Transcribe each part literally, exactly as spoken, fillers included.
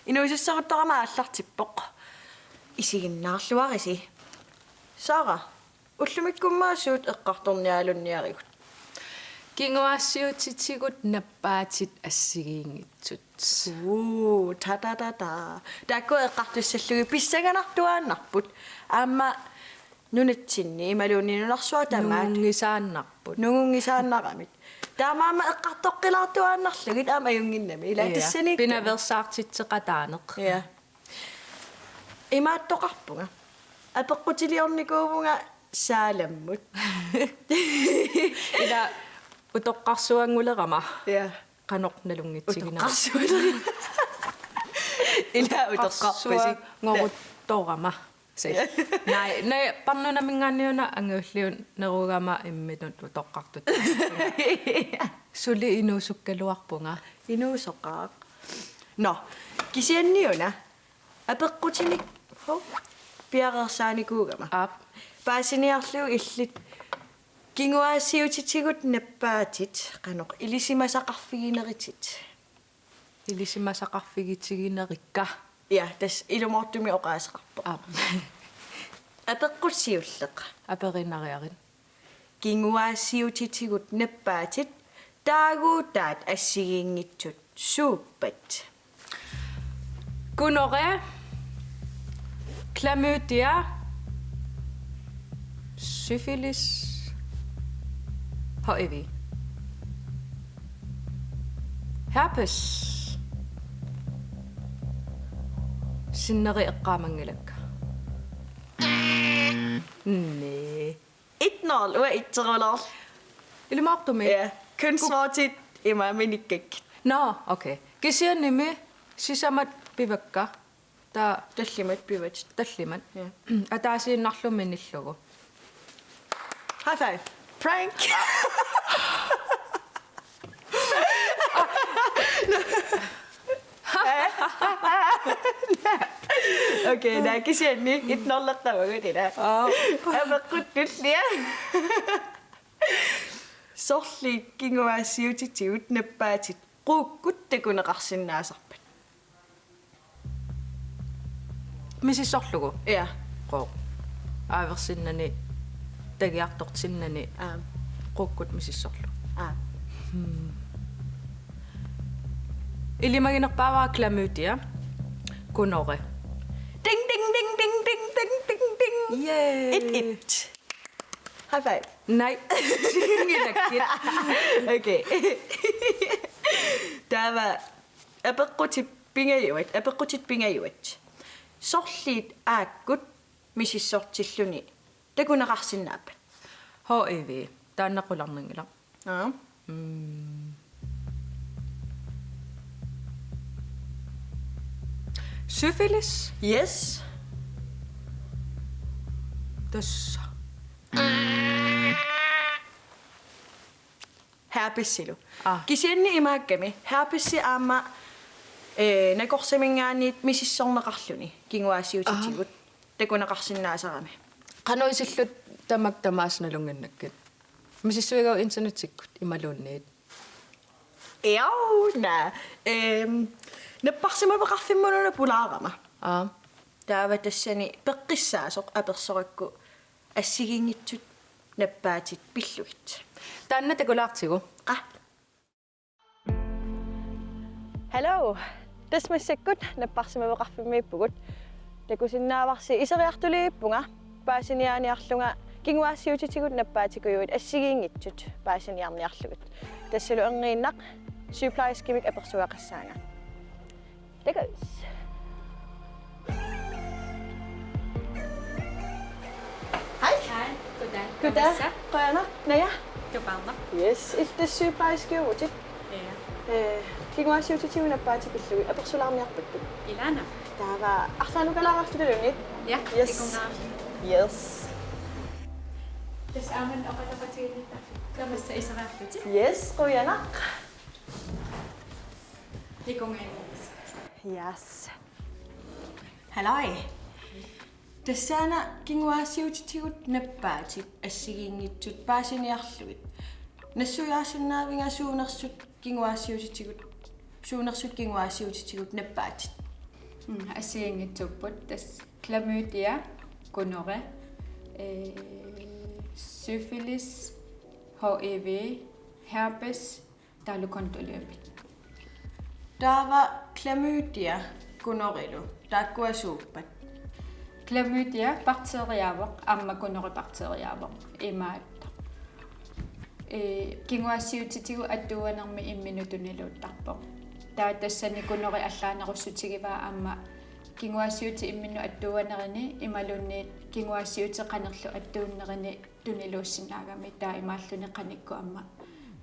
Inuusussaruttorama aallartippoq. Isiginnaarluarisi. Sara, ullumikkummaa suut eqqartornialunniarigut? Kinguaassiuutitigut nappaatit assigiinngitsut. Uu, ta, ta, ta, ta. Taakku eqqartussallugit pissanganartuaannarput. Aamma nunatsinni imaluunniit nunarsuaq tamaat. Nungunngisaannarput. Nungunngisaannaramik. Taamaammat eqqartoqqilaartuaannarlugit aamma ajunnginnami. Ila. Ja, tassaniikkami. Pinaveersaartitseqataaneq. Ja. Imaattoqarpunga. Apeqqutiliornikuuvunga Saalammut. Ila utoqqarsuanngulerama. Ja. Qanoq nalunngitsiginera. Utoqqarsuanngulerama. Ila utoqqarpasi. Utoqqarsuanngoruttorama. Se. Naamik, naamik, parnunaminngaanniit una angajulliunerugama imminut utoqqartut. Suli inuusukkaluarpunga. Inuusoqaaq. Nå, kisianni una apeqqutinik, hov, piareersaanikuugama. Aap. Paasiniarlugu illit kinguaassiuutitigut nappaatit qanoq ilisimasaqarfigineritit? Ilisimasaqarfigitiginerikka. Ja, tassa ilumoortumik oqaaseqarpoq. Aap. Apeqqut siulleq. Aperinariarit. Kinguaassiuutitigut nappaatit taaguutaat assigiinngitsut suuppat? Gonorré, klamydia, syfilis, H I V. Herpes. Sinneri eqqaamanngilakka. Næ. Et nul, uanga itseruloorlunga. Ilumoortumik? Ja. Kønsvortit imaaminikkak. Nå, okay. Kisiannimi sisamat pivakka. Taava tallimat pivatit. Tallimat. Ja. Ataasiinnarlumi nillugu. High five. Prank. Okay, naamik, kisianni et nul-ertaralugu ila. Aa. Apeqqut tullia. Sorliit kinguaassiuutitigut nappaatit quukkut takuneqarsinnaasarpat? Misissorlugu? Ja. Quuq. Aaversinnani, tagiartortinnani. Aap. Quukkut misissorlugu. Aap. Hmm. Ilimaginerpaavara klamydia, gonorré. Ding, ding, ding. Yay. Et et. High five. Nej. Singilakkit. Okay. Taava apeqqutit pingajuat, apeqqutit pingajuat. Sorliit aakkut misissortilluni takuneqarsinnaappat? H I V. Taanna qularnanngilaq. Aa. Mm. Syfilis? Yes. Tassa. Herpesilu. Aa. Kisianni imaakkami herpesi aamma, eh, nakorsaminngaanniit misissorneqarluni kinguaassiuutitigut. Aa. Takuneqarsinnaasarami. Qanoq isillutit tamakku tamaasa nalunnginnakkit? Misissuigaagut internetikkut imaluunniit? Eau, naa. Ehm, napparsimmaveqarfimmununa pulaarama. Aa. Taava tassani peqqissaasoq apersorakku assigiinngitsut nappaatit pillugit. Taanna takulaartigu. Aa. Hello. Tassa massakkut napparsimmaveqarfimmiippugut. Takusinnaavarsi iseriartuliivippunga paasiniaaniarlunga kinguaassiuutitigut nappaatikujuit assigiinngitsut paasiniarniarlugit. Tassalu erniinnaq sygeplejerskemik apersueqassaanga. Takuss. Hej. Hej. Goddag. Goddag. Tamaasa. Qujanaq. Naja. Tupaarnaq. Yes. Illit sygeplejerskeruvutit. Ja. Eh, kinguaassiuutitigut nappaatit pillugit apersulaarniarpakkit. Ilaana. Taava arlaannukalaarallutilluunniit. Ja. Yes. Ikungaarlu. Yes. Tassa aamma oqaloqatiginnittarfik. Tamaasa iseriarlutit. Yes, qujanaq. Ikungaarlu. Yes. Halløj. Tassani kinguaassiuutitigut nappaatit assigiinngitsut paasiniarlugit. Nassuiaassinnaaviga suunersut kinguaassiuutitigut Suunersut kinguaassiuutitigut nappaatit? Mm, assigiinngitsuupput tassa klamydia, gonorré, eh, syfilis, H I V, herpes, taavalu kondoleemit. Taava klamydia, gonorrélu, taakkua suuppat? Klamydia bakteriaavoq, aamma gonorré bakteriaavoq, imaattoq. Ee, kinguaassiuutitigut attuunermi imminut tuniluuttarpoq. Taava tassani gonorré allaanerussutigivaa aamma kinguaassiuutit imminnut attuunerini imaluunniit kinguaassiuutit qanorlu attuunerini tuniluussinnaagami, taava imaalluni qanikkut aamma,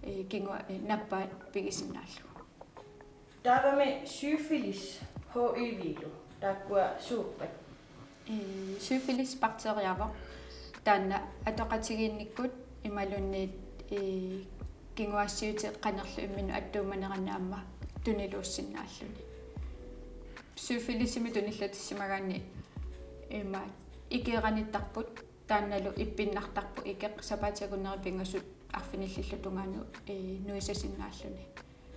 ee, kingua-, ee, nappaat pigisinnaallugu. Taavami syfilis H I V-lu, taakkua suuppat? Ee, syfilis bakteriaavoq, taanna atoqatigiinnikkut imaluunniit, ee, kinguaassiuutit qanorlu imminnut attuumaneranni aamma tuniluussinnaalluni. Syfilisimik tunillatissimagaanni ima ikeeranittarput, taannalu ippinnartarpoq ikeq, sapaatip akunneri pingasut arfinillillu tungaanut, ee, nuisasinnaalluni.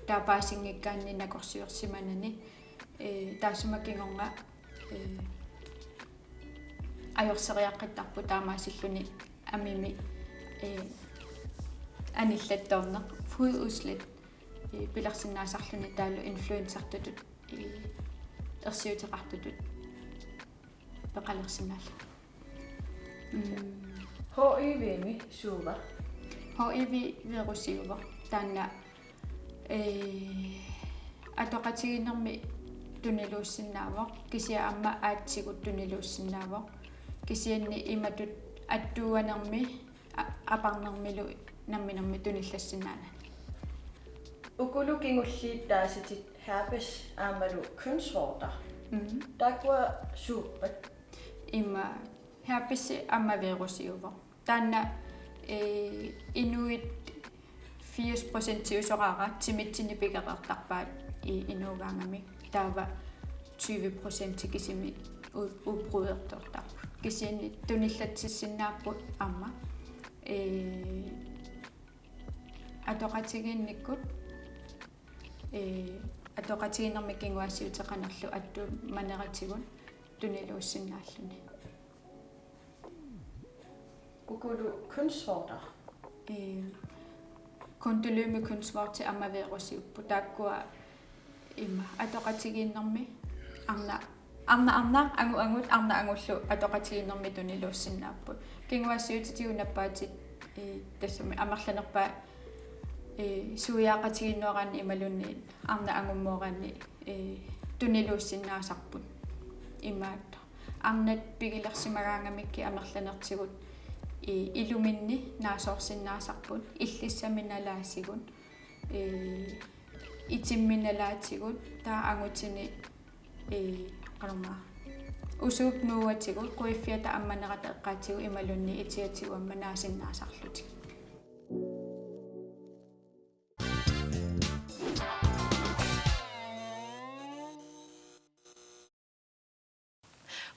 Taava paasinngikkaanni nakorsiorsimanani, ee, taassuma kingorna, ee, ajorseriaqqittarpoq taamaasilluni amimi, ee, anillattoorneq, hududslæt, ee, pilersinnaasarluni taavalu influenzartutut, ee, ersiuteqartutut peqalersinnaallugu. Mm. H I V-mi suuva? H I V virusiuvoq. Taanna, ee, atoqatigiinnermi tuniluussinnaavoq, kisianni aamma aatsigut tuniluussinnaavoq. Kisianni imatut attuunermi a-, aparnermilu namminermi tunillassinnaaneq. Ukulu kingulliit taasatit herpes aammalu kønsvorter. Mhm. Taakkua suuppat? Ima herpesi aamma virusiuvoq. Taanna, ee, inuit firs procentiusoraara timitsinni pigereertarpaat i-, inuugaangamik. Taava tyve procenti kisimi u-, udbrudertoortarput. Kisianni tunillatsissinnaapput aamma, ee, atoqatigiinnikkut, ee, atoqatigiinnermi kinguaassiuutit qanorlu attuumaneratigut tuniluussinnaalluni. Ukulu kønsvorter? Ee, kondoleemit kønsvorti aamma virusiupput, taakkua ima atoqatigiinnermi arna-, arna-, arnaq angut angut arnaq angullu atoqatigiinnermi tuniluussinnaapput. Kinguaassiuutitigut nappaatit, ee, tassami amerlanerpaat, ee, suiaaqatigiinneranni imaluunniit arnaq angummooranni, ee, tuniluussinnaasarput. Imaattoq. Arnat pigilersimagaangamikkit amerlanertigut, ee, iluminni naasoorsinnaasarput, illissami nalaatigut, ee, itimmi nalaatigut, taava angutini, ee, qanormaa, usuup nuuatigut, quiffiata ammanerata eqqaatigut imaluunniit itiatigut aamma naasinnaasarlutik.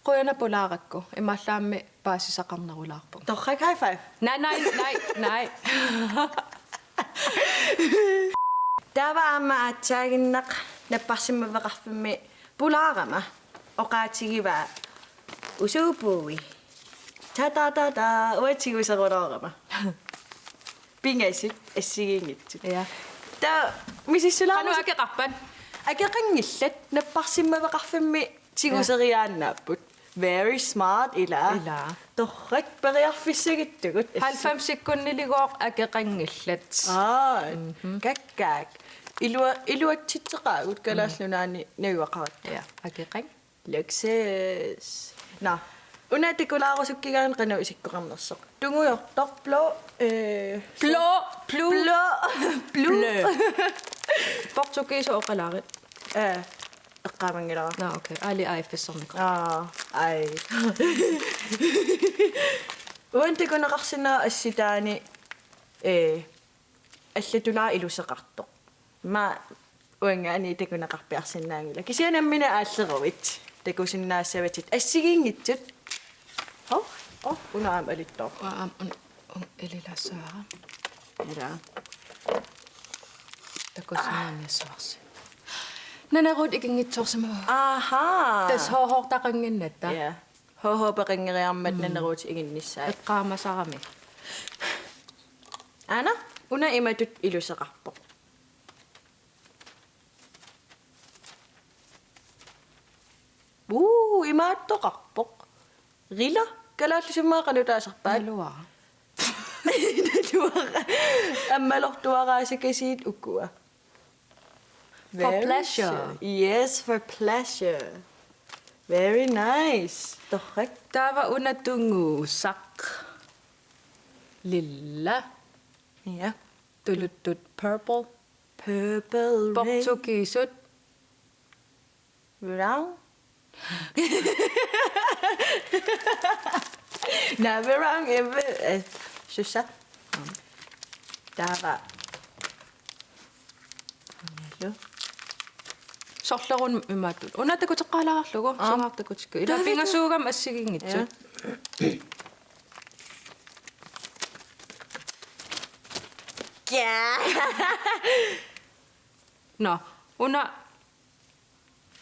Qujanaq pulaarakku, imaallaammi paasisaqarnerulaarpunga. Torrak, high five. Nej, nej, nej, nej. Taava aamma aatsaaginnaq napparsimmaveqarfimmi pulaarama oqaatigivaa: Usuup puui. Ta, ta, ta, ta, uanga tiguserulaarama. Pingasut assigiinngitsut. Ja. Taava misissulaarusu-, qanoq akeqarpat? Akeqanngillat, napparsimmaveqarfimmi tiguseriaannaapput. Very smart, ilaa. Ilaa. Torrak, periarfissagittugut. Halvfemsikkunniligooq akeqanngillat. Aa, mhm, kakkaak. Ilua-, iluatsitseqaagut Kalaallit Nunaanni najugaqaratta. Ja, akeqanngillat. Luksus. Nå. Una takulaarusukkigaanni qanoq isikkoqarnersoq. Tungujortoq, blå, øh, blå, blå, blå, blå. Portugiisoq oqalaarit? Øh, eqqaamanngilara. Nå, okay. Aali A F S-ernikku. Aa, ai. Uani takuneqarsinnaavoq assitaani, øh, allatulaaq iluseqartoq. Immaqa uanngaanniit takuneqarpiarsinnaanngilaq. Kisianni nammineq aalleruit takusinnaassavatit assigiinngitsut. Hov, hov, una aamma alittoq. Uanga aamma un-, un-, ililaassaara. Ilaa. Takusinnaaniassavarsi. Naneruut ikinngitsoorsimavaa. Aha. Tassa H H-taqannginnatta. Ja. H H-peqanngeriarmat Mm. naneruut ikinnissaat. Eqqaamasarami. Aana, una imatut iluseqarpoq. Uu, imaattoqarpoq. Rila, kalaallisut immaqa qanoq taasarpaat? Naluara. Naluara. Ammalortuaraasakasiit ukua. For Very pleasure. Sure. Yes, for pleasure. Very nice. Torrak. Taava una tunguusaq. Lilla. Ja. Tuluttut purple. Purple rain. Portugisut. Brown. Never wrong ever. Eh, sussa. Taava. Nalu. Sorlerun imaattoq. Una takuteqqaalaarlugu, Aa. Sungaartakkutsikku. Ila Taava pingasuugami assigiinngitsut. Ja. Ja. Nå, una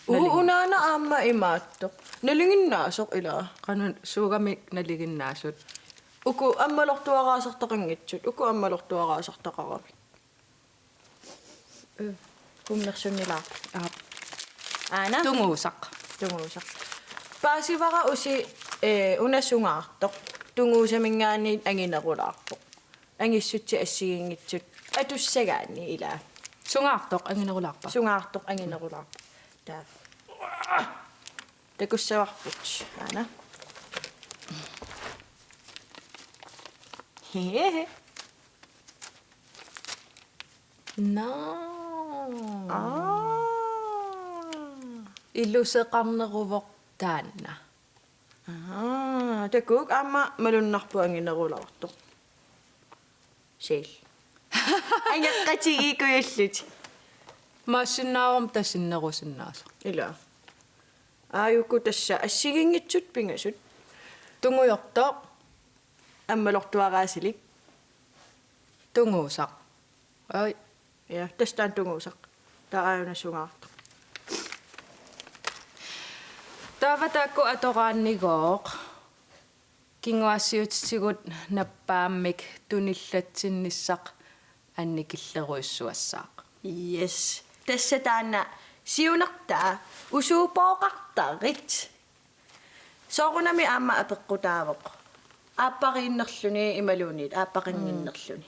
Uu, nalingi- unaana aamma imaattoq. Nalinginnaasoq ila. Qanoq suugami nalinginnaasut? Uku ammalortuaraasartaqanngitsut. Uku ammalortuaraasartaqaramik. Øh, kummersunnilaaq. Aap. Aana? Tunguusaq. Tunguusaq. Paasivara usi, eh, una sungaartoq. Tunguusaminngaanniit anginerulaarpoq. Angissutsit assigiinngitsut atussagaanni ila. Sungaartoq anginerulaarpa? Sungaartoq anginerulaarpa. Taa. Takussavarput. Aana. Hehe. Nå. Aa. Iluseqarneruvoq taanna. Aa, takuuk aamma malunnarpoq anginerulaartoq. Siil. Angeqqatigiikujullutik. Maassinnaavormi tasinnerusinnaasoq. Ila. Aajuku tassa assigiinngitsut pingasut. Tungujortoq. Ammalortuaraasilik. Tunguusaq. Oj. Ja, tassa taanna tunguusaq. Taava aajuna sungaartoq. Taava taakku atoraannigooq. Kinguaassiuutitigut nappaammik tunillatsinnissaq annikillerujussuassaaq. Yes. Tassa taanna siunertaa usuuppooqartarit. Soorunami aamma apeqqutaavoq. Aappariinnerluni imaluunniit aappaqannginnerluni.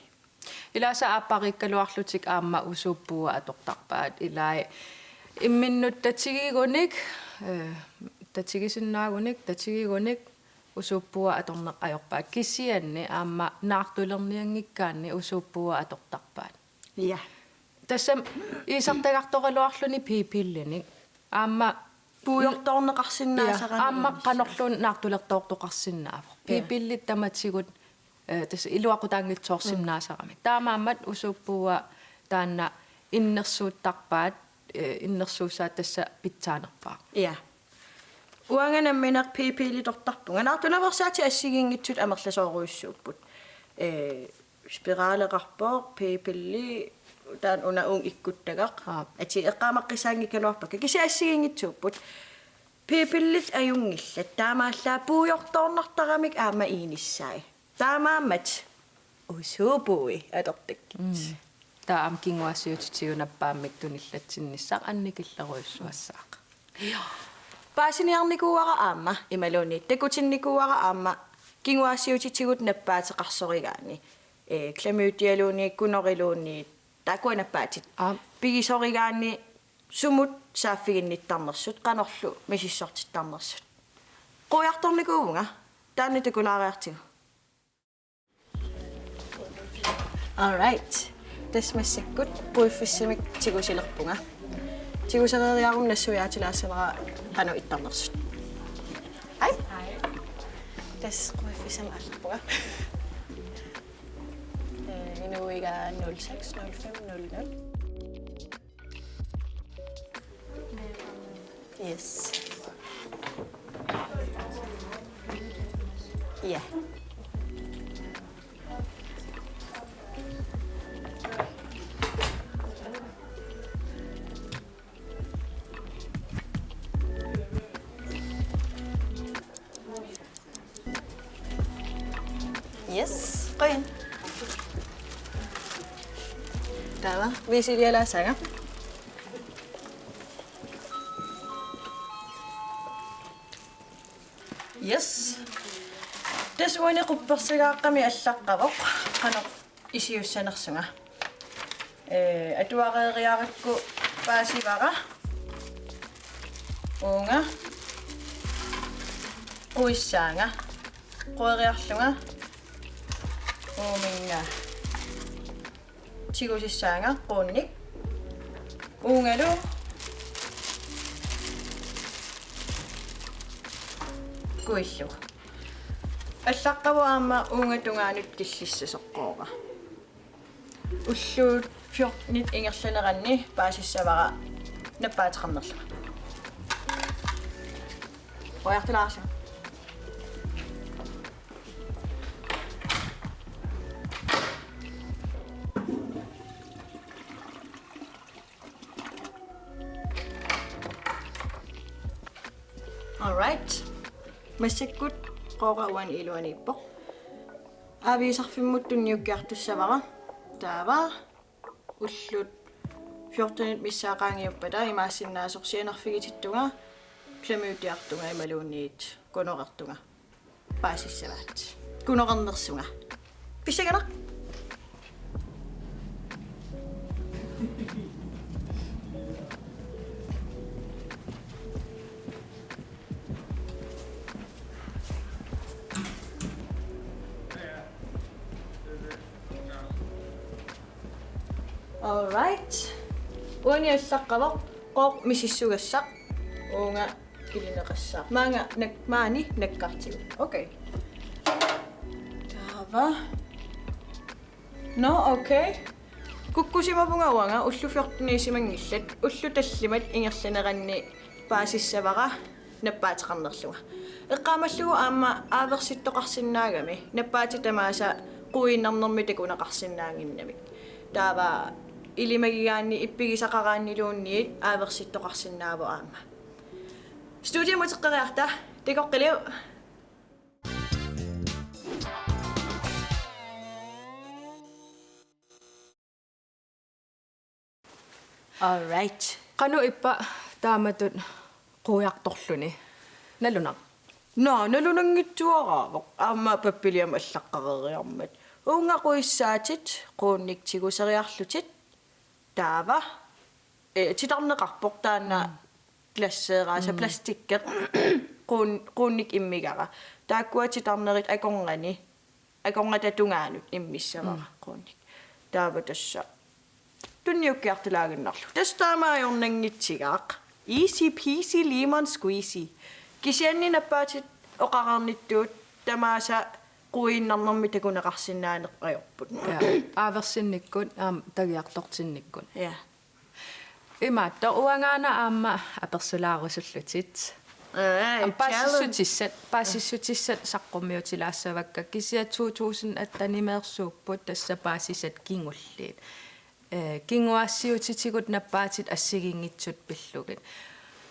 Ilaasa aappariikkaluarlutik aamma usuuppuua atortarpaat. Ilai imminnut tatigigunik, eh, tatigisinnaagunik, tatigigunik usuuppuua atorneq ajorpaat. Kisianni aamma naartulernianngikkaanni usuuppuua atortarpaat. Ja. Tassami iisartagartoraluarluni p-pillinik. Aamma puujortoorneqarsinnaasarami. Ja, aamma inissaa. Qanorluunniit naartulertoortoqarsinnaavoq. Ja. P-pillit tamatigut, eh, tassa iluaqutaanngitsoorsinnaasaramik. Mm. Taamaammat usuuppuua taanna innersuuttarpaat, eh, innersuussaat tassa pitsaanerpaaq. Ja. Uanga nammineq p-pillitortarpunga. Naartunaveersaatit assigiinngitsut amerlasoorujussuupput. Eh, spiraleqarpoq, p-pilli, taanna una uunga ikkuttagaq. Aap. Atii eqqaamaqqissaanngikkaluarpakka. Kisianni assigiinngitsuupput. P-pillit ajunngillat. Taamaallaat puujortoornartaramik aamma inissaat. Taamaammat usuuppuui atortakkit. Mm. Taava aamma kinguaassiuutitigut nappaammik tunillatsinnissaq annikillerujussuassaaq. Paasiniarnikuuara aamma, imaluunniit takutinnikuuara aamma, kinguaassiuutitigut nappaateqarsorigaanni. Eh, klamydialuunniit, gonoriluunniit, taakkua nappaatit. Aap. Pigisorigaanni sumut saaffiginnittarnersut, qanorlu misissortittarnersut. Quiartornikuuvunga, taanna takulaariartigu. All right. Tassa massakkut puiffissamik tigusilerpunga. Tigusereeriaruma nassuiaatilaassavara qanoq ittarnersut. Hej. Hej. Tassa puiffissamik aallarpunga. Øh, inuiga nul seks nul fem nul nul. Yes. Ja. Yes, qujan. Taava, visilialaassaanga. Yes. Tassa uani quppersagaaqqami allaqqavoq qanoq isiussanersunga. Ee, atuareeriarakku paasivara uunga quissaanga. Queriarlunga uuminnga tigusissaanga quunnik. Uungalu kuillugu. Allaqqavoq aamma uunga tungaanut killissasoqqoora. Ullut fjortenit ingerlaneranni paasissavara nappaateqarnerlunga. Qujartulaarsuaq. All right. Massakkut Qooqa uani iluaniippoq. Aaviisarfimmut tunniukkiartussavara. Taava ullut fjortenit missaat qaangiuppata imaassinnaasoq sianerfigitittunga, klamydiartunga imaluunniit gonorrheartunga paasissavaat. Gonorrhearnersunga. Pissanganaq. All right. Uani allaqqavoq Qooq misissugassaq. Uunga kilineqassaaq. Maanga nak-, maani nakkartigu. Okay. Taava. Nå, okay. Kukkusimavunga uanga ullut fjorteniisimanngillat. Ullut tallimat ingerlaneranni paasissavara nappaateqarnerlunga. Eqqaamallugu aamma aaversittoqarsinnaagami, nappaatit tamaasa quiinnarnermik takuneqarsinnaannginnamik. Taava ilimagigaanni ippigisaqaraanniluunniit aaversittoqarsinnaavoq aamma. Studiamut uteqqeriarta, takoqqiliuk. All right. Qanoq ippa taamatut quiartorluni? Nalunaq. Nå, nalunanngitsuaraavoq. Aamma pappiliami allaqqareeriarmat. Uunga quissaatit, quunnik tiguseriarlutit. Taava. Ee, titarneqarpoq taanna glasseeraasa, mm, plastikkeq. Quun-, quunnik immigara. Taakkua titarnerit akornanni. Akornata tungaanut immissavara, mm, quunnik. Taava tassa tunniukkiartulaaginnarlugu. Tassa taama ajornanngitsigaaq. Easy peasy lemon squeezy. Kisianni nappaatit oqareernittut tamaasa quiinnarnermik takuneqarsinnaaneq ajorput. Ja, aaversinnikkut, aamma tagiartortinnikkut. Ja. Imaattoq uangaana aamma apersulaarusullutit. Ee, aamma paasissutissat, paasissutissat saqqummiutilaassavakka, kisianni to tusind attenimeersuupput tassa paasisat kingulliit. Ee, kinguaassiuutitigut nappaatit assigiinngitsut pillugit.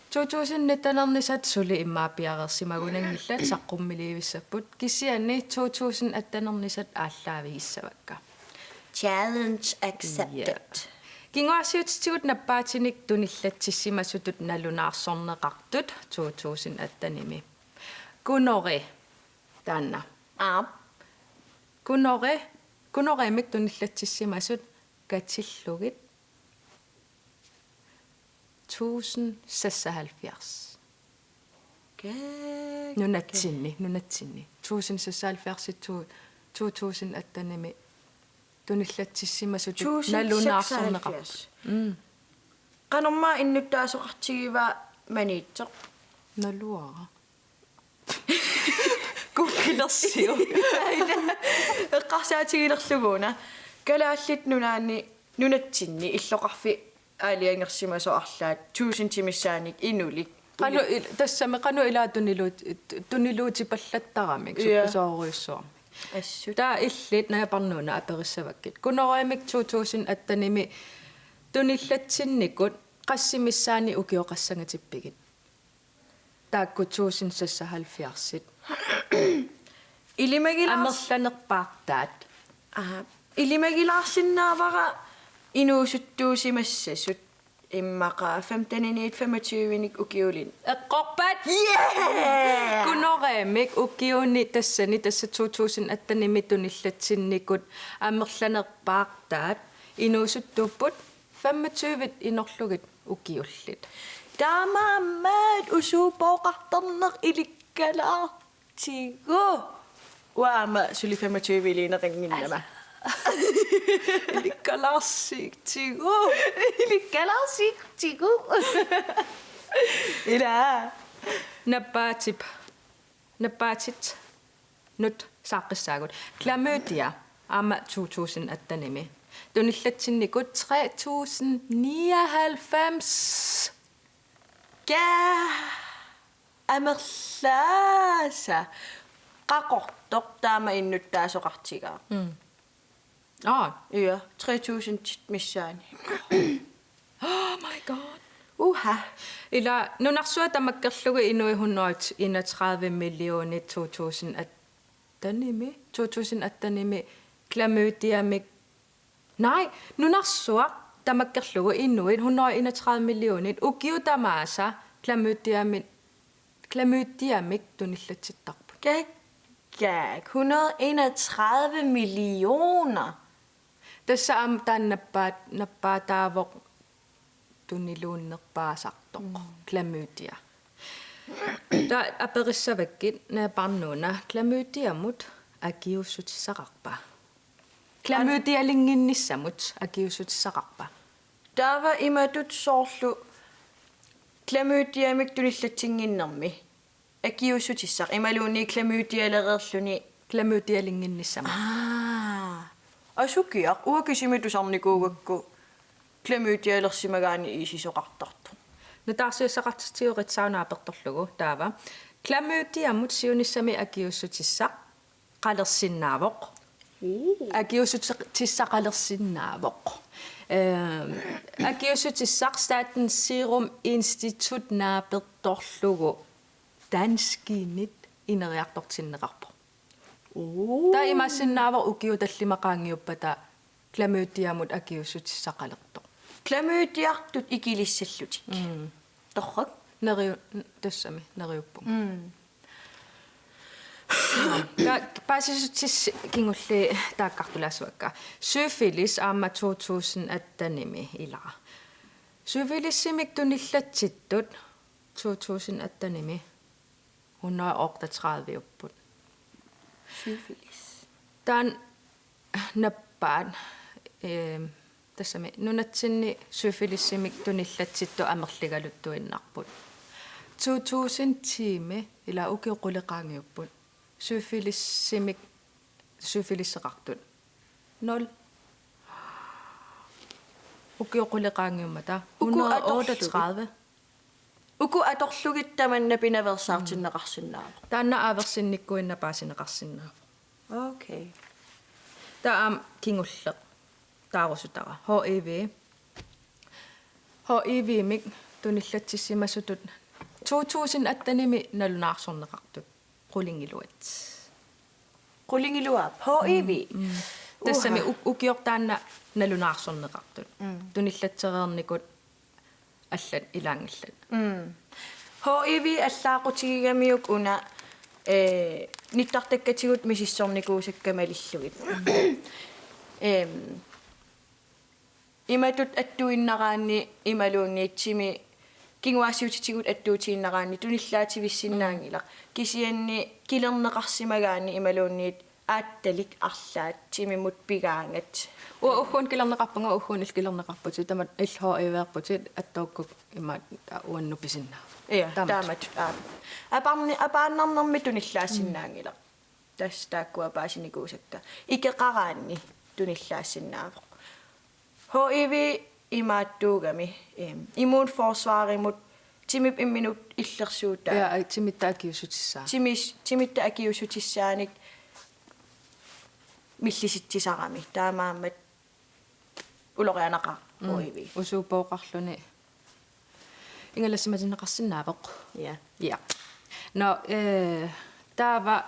To tusind nittenernisat suli immaqa piareersimagunanngillat, saqqummiliivissapput, kisianni to tusind attenernisat aallaavigissavakka. Challenge accepted. Ja. Kinguaassiuutitigut nappaatinik tunillatsissimasutut nalunaarsorneqartut to tusind attenimi. Gunori taanna. Aap. Gunori, Gunorimik tunillatsissimasut katillugit tusind seksoghalvfjerds. Ka-, nunatsinni, nunatsinni. Tusind seksoghalvfjerds, to, to tusind attenimi tunillatsissimasutut tusind seksoghalvfjerds. Nalunaarsorneqarput. Mm. Qanormaa innuttaasoqartigivaa Maniitsoq? Naluara. Googlersiuk. Eqqarsaatigilerlugu una. Kalaallit Nunaanni, nunatsinni illoqarfik aalajangersimasoq arlaat tusind missaannik inulik. Qanoq il-, tassami qanoq ilaa tuniluut-, tuniluutipallattaramik, ja, suppisoorujussuarmik. Assut. Taava illit Naja Parnuuna aperissavakkit. Gunorimik to tusind attenimi tunillatsinnikut qassit missaanni ukioqassangatippigit? Taakku tusind seksoghalvfjerdsit. Ilimagilaars- Amerlanerpaartaat. Aha. Ilimagilaarsinnaavara inuusuttuusimassasut immaqa femteniniit femogtyvenik ukiulinni. Eqqorpat? Yeah! Kunoreemik ukiuni tassani tassa to tusind attenimi tunillatsinnikut amerlanerpaartaat inuusuttuupput femogtyve inorlugit ukiullit. Taamaammat usuup pooqartarneq ilikkalaar- tigu. Uanga aamma suli femogtyve-liineqannginnama. Ilikkalaarsiuk tigu. Ilikkalaarsiuk tigu. Ila. Nappaatip. Nappaatit. Nut saaqqissaagut. Klamydia. Aamma to tusind attenimi. Tunillatsinnikut tre tusind nioghalvfems. Ka- Amerlaasa qaqortoq taama innuttaasoqartigaa. Mm. Aa. Ja, tre tusindit missaani. Oh my god. Uha. Ila nunarsuaq tamakkerlugu inuit hundrede enogtredive millionit to tusind attenimi, to tusind attenimi klamydiamik Nej, nunarsuaq tamakkerlugu inuit hundrede enogtredive millionit ukiut tamaasa klamydiamik, klamydiamik tunillatsittarput. Kakkaak, hundrede enogtredive millioner. Tassa aamma taanna nappaat-, nappaataavoq tuniluunnerpaasartoq, mm, klamydia. Taava aperissavakkit: Naja Parnuuna, klamydiamut akiuussutissaqarpa? Klamydialinnginnissamut akiuussutissaqarpa? Taava imatut soorlu klamydiamik tunillatsinnginnermi akiuussutissaq imaluunniit klamydialereerluni. Klamydialinnginnissamut. Aa. Asukiaq, uanga kisimi tusarnikuugakku klamydialersimagaanni iisisoqartartoq. Nutaarsiassaqartitsivoq Ritzau naapertorlugu taava: Klamydiamut siunissami akiuussutissaq qalersinnaavoq. Uu. Akiuussutissaqalersinnaavoq. Ehm, akiuussutissaq Statens Serum Institut naapertorlugu danskinit ineriartortinneqarpoq. Uu. Taava imaassinnaavoq ukiut tallimat qaangiuppata klamydiamut akiuussutissaqalertoq. Klamydiartut ikilissallutik. Mm. Torrak? Neriu-, n-, tassami, neriuppunga. Mm. Taava paasissutissi kingulliit taakkartulaassavakka. Syfilis aamma to tusind attenimi ilaa. Syfilisimik tunillatsittut to tusind attenimi hundrede otteogtredive-upput. Syfilis. Taanna nappaat, ehm, tassami nunatsinni syfilisimik tunillatsittut amerligaluttuinnarput. To tusind ti-mi ilaa ukiut qulit qaangiupput. Syfilisimik, syfiliseqartut. Nul. Ukiut qulit qaangiummata. Uku hundrede otteogtredive. Uku atorlugit tamanna pinaveersaartinneqarsinnaavoq. Taanna aaversinnikkuinnaq paasineqarsinnaavoq. Okay. Taava aamma kingulleq taarusutara. H I V. H I V-mik tunillatsissimasutut to tusind attenimi nalunaarsorneqartut. Qulingiluat. Qulingiluaap. H I V. Mm, mm. Tassami. Uha. U-, ukioq taanna nalunaarsorneqartut. Mm. Tunillatsereernikut allat ilaanngillat. Mm. H I V allaaqutigigamiuk una, eh, nittartakkatigut misissornikuusakka malillugit. Em, imatut attuinnaraanni imaluunniit timi kinguaassiuutitigut attuutiinnaraanni tunillaativissinnaanngilaq. Mm. Kisianni kilerneqarsimagaanni imaluunniit aattalik arlaat timimut pigaangat. Uanga ugguuna kilerneqarpunga, ugguuna illit kilerneqarputit, tamatta illit H I V-erputit, attuukkukku imaattoq uannut pisinnaavoq. Ja, taamatut. Taamatut, aap. Apaarni-, apaannarnermi tunillaassinnaanngilaq. Mm. Tassa taakkua paasinikuusakka. Ikeqaraanni tunillaassinnaavoq. H I V imaattuugami, em, immunforsvarimut timip imminut illersuutaa. Ja, ai, timitta akiuussutissaa. Timis-, timitta akiuussutissaanik millisitsisarami. Taamaammat ulorianaqaaq. Mm. H I V. Usuup pooqarluni. Ingalassimatinneqarsinnaavoq. Ja. Ja. Nå, eh, taava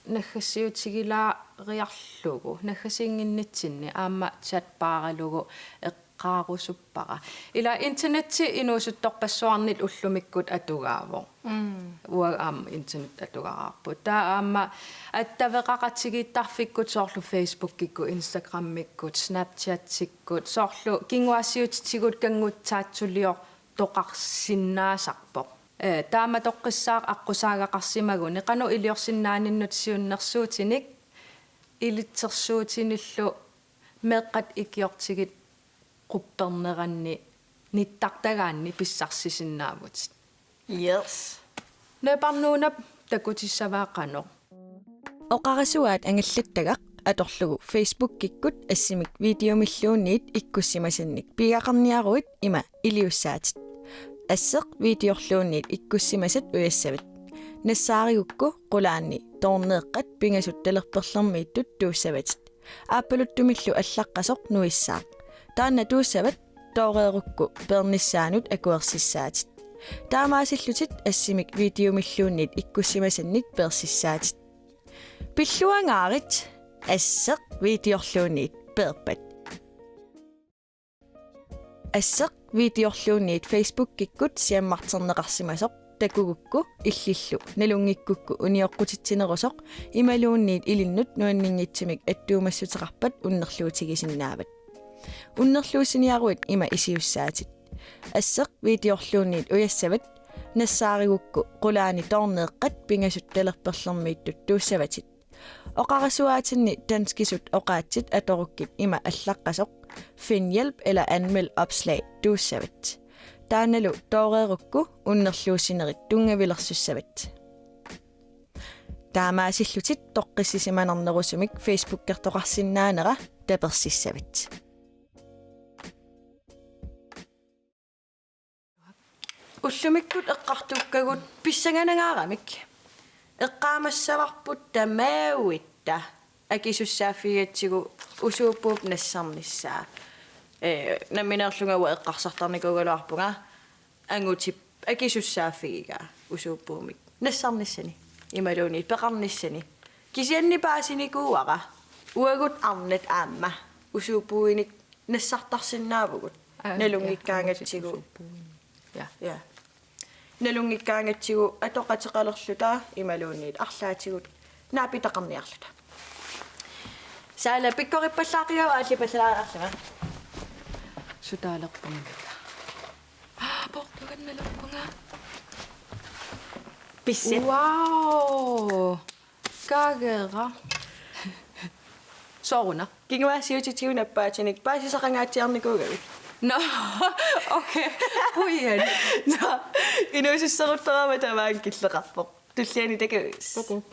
naggassiutigilaariarlugu, naggasiinnginnitsinni aamma chatpaaralugu eqqaarusuppara. Ila internetti inuusuttorpassuarnit ullumikkut atugaavoq. Mm. Uagut aamma internet atugaraarput. Taava aamma attaveqaqatigiittarfikkut soorlu Facebookikkut, Instagramikkut, Snapchatikkut, soorlu kinguaassiuutitigut kanngutsaatsuliortoqarsinnaasarpoq. Ee, taamatoqqissaaq aqqusaagaqarsimaguni qanoq iliorsinnaaninnut siunnersuutinik ilitsersuutinillu meeqqat ikiortigit qupperneranni nittartagaanni pissarsisinnaavutit. Yes. Naparnuunap takutissavaa qanoq. Oqarasuaat angallattagaq atorlugu Facebookikkut assimik videomilluunniit ikkussimasannik pigaqarniaruit ima iliussaatit: Asseq videorluunniit ikkussimasat ujassavat. Nassaarigukku qulaani toorneeqqat pingasut talerperlermiittut tuussavatit. Aappaluttumillu allaqqasoq nuissaaq. Taanna tuussavat tooreerukku peernissaanut akuersissaatit. Taamaasillutit assimik videomilluunniit ikkussimasannik peersissaatit. Pilluangaarit, asseq videorluunniit peerpat. Asseq videorluunniit Facebookikkut siammarterneqarsimasoq takugukku illillu nalunngikkukku unioqqutitsinerusoq imaluunniit ilinnut nuanninngitsumik attuumassuteqarpat unnerluutigisinnaavat. Unnerluussiniaruit ima iliussaatit: Asseq videorluunniit ujassavat. Nassaarigukku qulaani toorneeqqat pingasut talerperlermiittut tuussavatit. Oqarasuaatinni danskisut oqaatsit atorukkit ima allaqqasoq: Find hjælp eller anmeld opslag tuussavat. Taannalu tooreerukku unnerluussinerit tunngavilersussavat. Taamaasillutit toqqissisimanarnerusumik Facebookertoqarsinnaanera tapersissavat. Ullumikkut eqqartukkagut pissanganangaaramik. Eqqaamassavarput tamaavitta akisussaaffigigatsigu usuuppuup nassarnissaa. Ee, nammineerlunga uanga eqqarsartarnikuugaluarpunga angutip akisussaaffigigaa usuuppuumik nassarnissani imaluunniit peqarnissani. Kisianni paasinikuuara uagut arnat aamma usuuppuinik nassartarsinnaavugut. Aa, ja, nalunngikkaangatsigu. Usuuppuinik. Ja. Ja. Nalunngikkaangatsigu atoqateqalerluta imaluunniit arlaatigut naapitaqarniarluta. Saala pikkorippallaaqigavit aallippallaariarlunga. Sutaalerpunga. Aa, poortugannalerpunga. Pissi. Wow. Kaageera. Sooruna. Kinguaassiuutitigut nappaatinik paasisaqangaatsiarnikuugavit? Nå, okay. Qujan. Nå, inuususseruttorama tamaanga killeqarpoq. Tulliani takuss. Takuuk.